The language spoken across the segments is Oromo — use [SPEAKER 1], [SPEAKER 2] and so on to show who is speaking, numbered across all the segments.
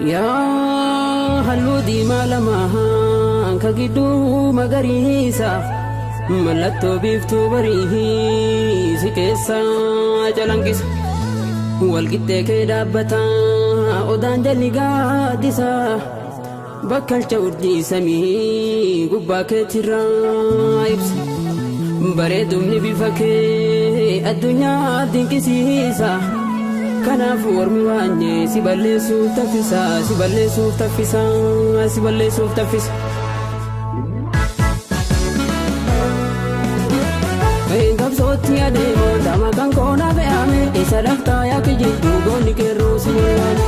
[SPEAKER 1] Yaa halluu diimaa lama ka gidduu magariisa mallattoo biiftuu barii si keessa calanqisa. Walqixxee kee dhaabbata odaan jalli gaaddisa bakkalcha urjii samii gubbaa keetirraa ibsa. Bareedumni bifa kee addunyaa dinqisiisa. Kanaaf ormi waanyee si balleessuuf taffisa, si balleessuuf taffisa, si balleessuuf taffisa. Qabsootti adeema dama kan koona fe'ame isa laftaa yaaki jidduu goonni qeerroo si walwaame.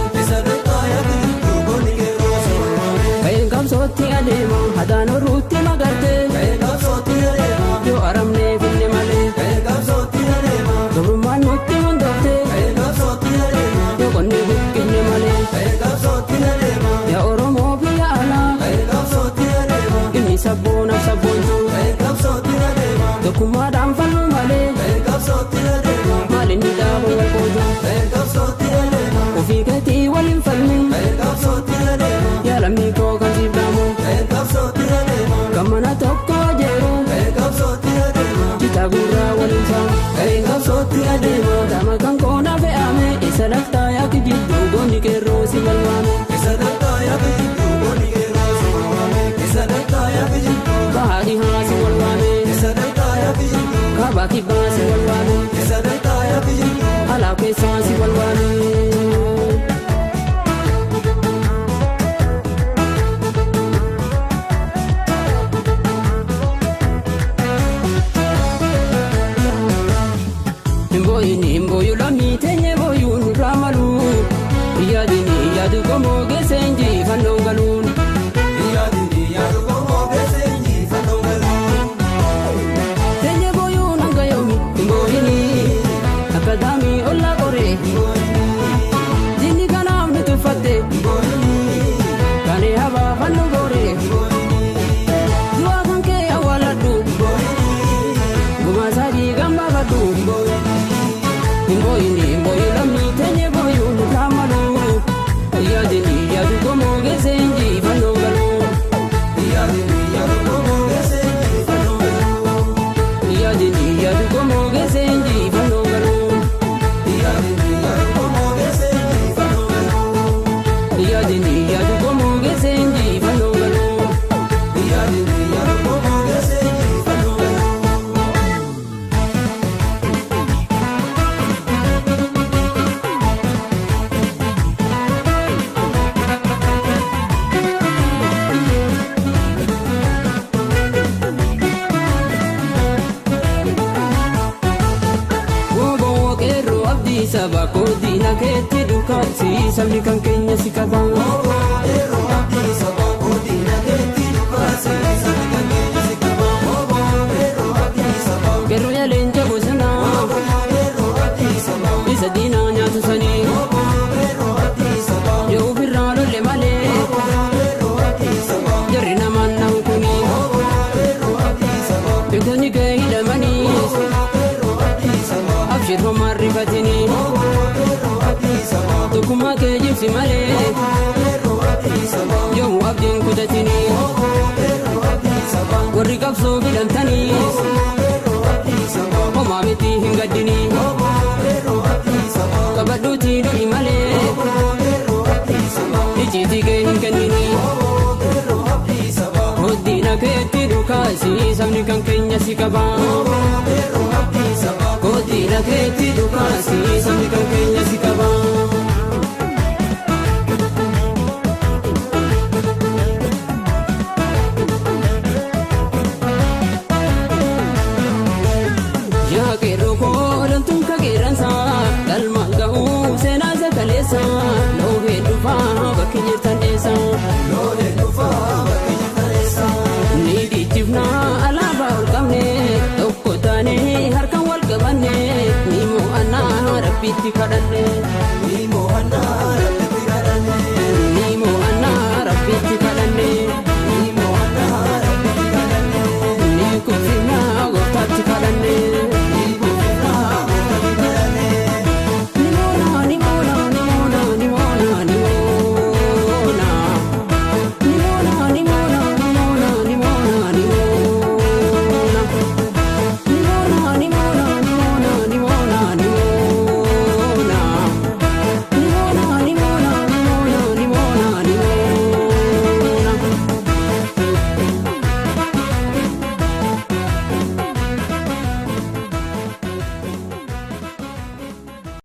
[SPEAKER 1] Qabsootti adeema hadaan oruutti magarte yoo aramnee finne malee gabrummaan nutti hundoofte yoo qonni buqqinne malee yaa Oromoo biyya alaa inni sabboonaaf sabboontu tokkummaadhaan falmu malee maal inni dhaaba wal qoodu ofii keetii waliin falmin yaa lammii koo kan siif dhaamu kan mana tokko jeeru citaa gurraa waliin saamu. Qabsootti adeema dama kan koona fe'ame isa laftaa yaaki jidduu goonni qeerroo si walwaame. Bahaa dhihaa si walwaame kaabaa kibbaa si walwaame alaa keessaa si walwaame. Himboyuu lammii teenye booyuu nurraa malu yaadini yaadu qomoo geesse injifannoon galuun. Teenye booyuu hanga yoomi himboyini akka daamii ollaa qoree diinni kanaaf nu tuffatte kanee habaa fannu gooree du'aa kan kee awwaaladhu gumaa sadii gambaafadhu. Himboyini himboyu lammii teenye booyuu nurraa malu yaadini yaadu qomoo geesse injifannoo galu. Yaadini yaadu qomoo geesse injifannoo galu. Yaadini yaadu qomoo geesse injifannoo galu. Saba koodina keetti dhukaasi sabni kan keenya si qaba. Qeerroo yaa leenca bosonaa isa diinaa nyaatu sanii yoo ofirraa lolle malee jarri namaan nahu kuni beektonni kee hidhamanii abshir homaan rifatini tokkummaa kee jibsi malee yoomuu abdiin kutatini warri qabsoo hidhamtanii homaa miti hin gaddini qabadhuutii loli malee icciitii kee hin kennini Hoddiina keetti dhukaasi sabni kan keenya si qaba. Hoddiina keetti dhukaasi sabni kan keenya si qaba. Yaa qeerroo koo loltuun ka qeerransa galmaan ga'uu seenaa sakaleessa loohee dhufaa bakki jirtan eessa. Ni dhiichifnaa alaabaa ol qabne tokko taane harkaan wal qabanne ni mo'annaa rabbitti kadhanne.